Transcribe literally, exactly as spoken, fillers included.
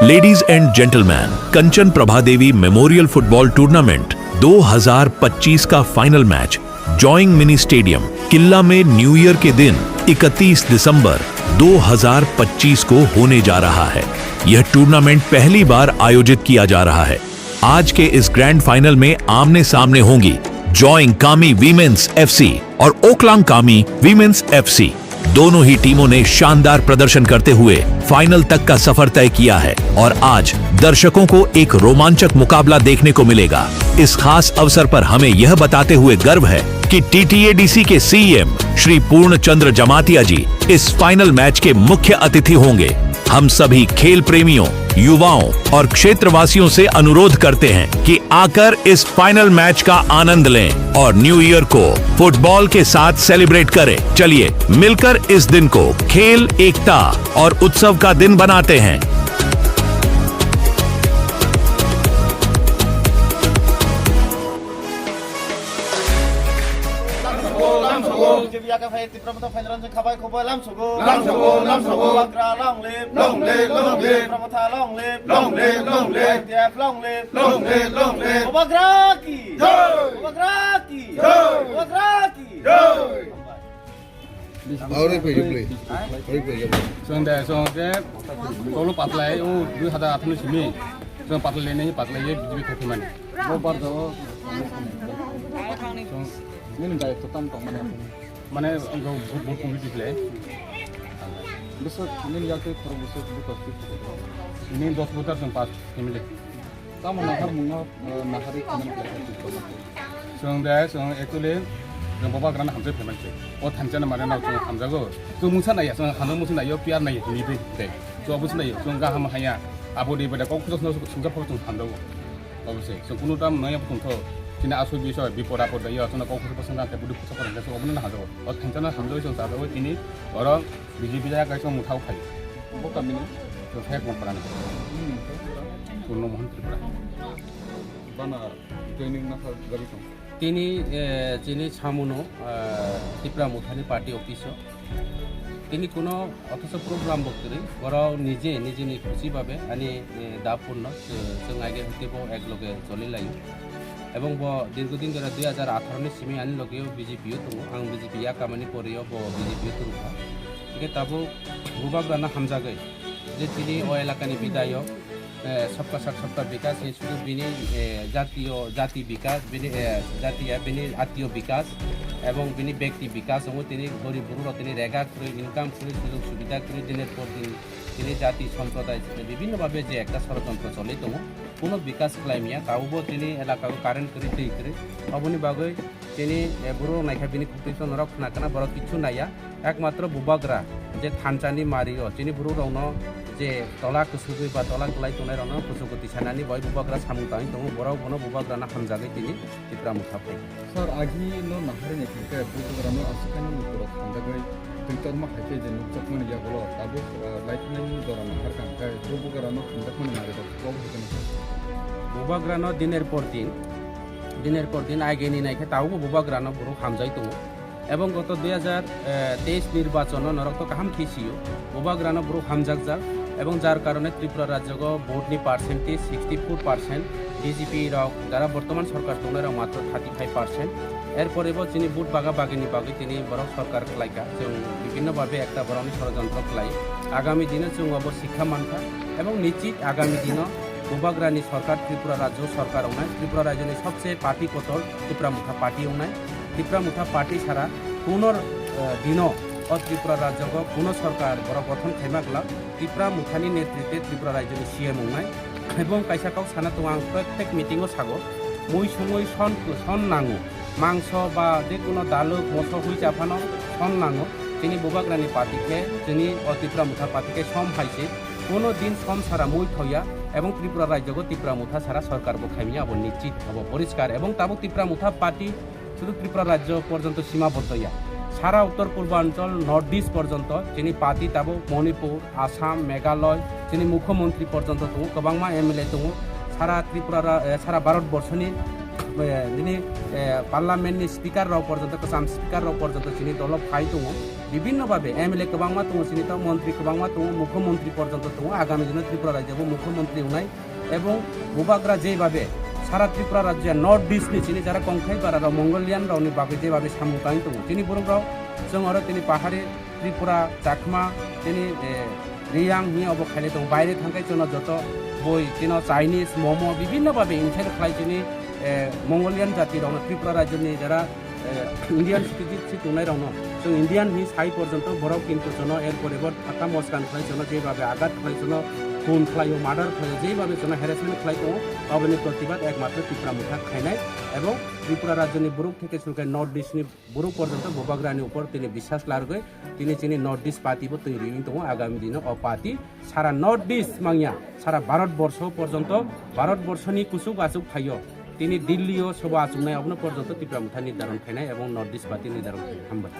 Ladies and gentlemen, Kanchan प्रभा Devi memorial football tournament दो हज़ार पच्चीस का फाइनल मैच जॉइंग मिनी स्टेडियम किल्ला में न्यू ईयर के दिन इकतीस दिसंबर दो हज़ार पच्चीस को होने जा रहा है। यह टूर्नामेंट पहली बार आयोजित किया जा रहा है। आज के इस ग्रैंड फाइनल में आमने सामने होंगी जॉइंग कामी वीमेंस एफसी और ओकलांग कामी वीमेंस एफसी। दोनों ही टीमों ने शानदार प्रदर्शन करते हुए फाइनल तक का सफर तय किया है और आज दर्शकों को एक रोमांचक मुकाबला देखने को मिलेगा। इस खास अवसर पर हमें यह बताते हुए गर्व है कि टीटीएडीसी के सीईएम श्री पूर्ण चंद्र जमातिया जी इस फाइनल मैच के मुख्य अतिथि होंगे। हम सभी खेल प्रेमियों, युवाओं और क्षेत्रवासियों से अनुरोध करते हैं कि आकर इस फाइनल मैच का आनंद लें और न्यू ईयर को फुटबॉल के साथ सेलिब्रेट करें। चलिए मिलकर इस दिन को खेल, एकता और उत्सव का दिन बनाते हैं। Tipra Motha long live, long live, long live. Tipra Motha long live, long live, long live. Long live, long live. Long live, long live. Bubagra ki jai. Bubagra ki jai. Bubagra ki jai. Ori pui, ori pui. Ori pui, ori pui. Song de, song de. Tolo patlai, o dui hazar atharo simi. Song patlai nei, patlai ye, B J P thok mani. Bo bar do. Song, nini dai to tam tong mani. Mane, ang bo, bo, bo, committee le. Bwswk, nini yak twi khorok bwswk, bwswk, bwswk. Nini dos voter chwng pass family. Tamo nahar mungno, eh, nahari khamani khlai kha twi khorok. Chwng de, chwng actually, chwng Bubagrano hamjak phaimani se. O thansa na mane no chwng hamjago. Chwng musa naiya, chwng hamjak musa naiyo, P R naiya, hini de, de. Chwng obo se naiyo, chwng gaham haya. Abo de bada kok khujak no sungsa phok chwng hamjago. Obviously, so kunu tam naya butong tho, chini asoi bisoi, bipod apod da, ya, so na kok kok sanga ke budi khusa parang so obuna na hajo. O thansa na hamjoi so sa do tini, oro B J P ya kai so muthau khai. Bo kami ni? So sai kon parang. Hmm. Purno Mohan Tripura. Bana training na sa gari tong. Tini, eh, chini samuno, eh, Tipra Mothani party office o. Tini kuno othocho program bo kwrwi, borok nije nijini khusi babe ani, eh, da phunno, eh, chwng aige hwnkhe bo ek loge choli laio. Ebong bo dirghodin jora dui hajar atharo ni simi ani loge o B J P o tongo, ang B J P ya kamani pore o bo B J P o tongkha. Hwnkhe tabuk Bubagrano hamjagwi je tini o elakani bidayok, eh, sabka sath sabka bikas ni sudu bini, eh, jatiyo jati bikas, bini, eh, jatiya bini atiyo bikas, ebong bini bekti bikas wngo tini gorib borok rok tini rega kwrwi, income kwrwi, sujog subida kwrwi, dinor por din tini jati somproday bibhinno bhabe je ekta sorojontro choli tongo, kuno bikas khlai maya, tabukbo tini elaka o current kwrwi, twi kwrwi, oboni bagwi tini, eh, borok naikha bini khukti to norok khna khna borok kichu naiya. Ekmatro Bubagra je thansani mario chini borok rokno je tola kwsugwi ba tola kwlai tongnai rokno kuchugo tisanani bai Bubagra samung tangwi tongo, borok bono Bubagrano hamjagwi tini Tipra Motha phai. Sir, agi no nahari ni hwnkhe Bubagrano aswkano lukurok hamjagwi twi torma hai khe je nukjakmani yagulo tabuk, eh, laithanani jora nahar kha hwnkhe Bubagrano hamjakmani marirok kok hwnkhe nukha. Bubagrano diner por din, diner por din aigeni naikhe tabukbo Bubagrano borok hamjai tongo. Ebong goto dui hajar teis nirbachono norok to kaham khe sio, Bubagrano borok hamjakjak, ebong jar karone Tripura rajyogo vote ni percentage sixty four percent, B J P rok jara bortoman sorkar tongnai rok matro thirty five percent. Erpore bo chini vote baga bagini bagwi tini borok sorkar khlaikha, chwng bibhinno bhabe ekta borokni sorojontro khlai. Agami dino chwng obo sikha mankha, ebong nichit agami dino Bubagrani sorkar, Tripura rajyo sorkar wngnai, Tripura rajyoni sobse party kotor Tipra Motha party wngnai. Tipra Motha party sara kuno, eh, dino o Tripura rajyogo kuno sorkar borok gothon khaima glak Tipra Mothani netritwe Tripura rajyoni C M wngnai. Ebong kaisa kok sana tongo ang protek meeting o sago, mui sungui son, son nango, mangso ba je kuno daluk moso hui cha phano son nango. Chini Bubagrani party khe, chini o Tipra Motha party khe som hai se, kuno din som sara mui thoya, ebong Tripura rajyogo Tipra Motha sara sorkar bo khaimya abo nichit, abo poriskar, ebong tabuk Tipra Motha party Sudu Tripura rajyo porjonto simaboddo ya. Sara Uttor Purbanchal, North East porjonto, chini party tabuk Manipur, Assam, Meghalaya, chini Mukhyamantri porjonto tongo, kwbangma M L A tongo. Sara Tripura ra-, eh, sara Bharat borshoni, eh, nini, eh, parliament ni speaker rok porjonto, kwcham speaker rok porjonto chini dolo phai tongo. bibhinno bhabe M L A kwbangma tongo, chini to montri kwbangma tongo, mukhyamantri porjonto tongo, agami dino Tripura rajyo bo mukhyamantri wngnai, ebong bubagra jeibabe sara Tripura rajya North East ni chini jara kongthai bara rok Mongolian rok ni bagwi jeibabe samung tangwi tongo, chini borok rok chwng oro tini pahari Tripura, Chakma, tini, eh, Riyang hini obo khailai tongo. Baire thangkai chwngno joto boi, tino Chinese, momo, bibhinno babe insult khlai chini, eh, Mongolian jati rokno, Tripura rajyoni jara, eh, Indian citizenship tongnai rokno. Chwng Indian hi sai porjonto borok kintu chwngno er pore bo thakta moskan khlai chwngno, jeibabe agat khlai chwngno, khun khlaio, murder khlaio, jeibabe chwngno harassment khlai tongo, aboni protibad ekmatro Tipra Motha khainai ebong Tripura rajyoni borok theke chwngkhe North East ni borok porjonto bubagrani upor tini biswas largwi tini chini North East party bo twi riwing tongo. Agami dino o party sara North East mangya, sara Bharat borsho porjonto, Bharat borshoni kuchuk achuk phaio, tini Delhi o soba achuknai, abono porjonto Tipra Motha nirdaron khainai ebong North East party nirdaron khainai. Hambai.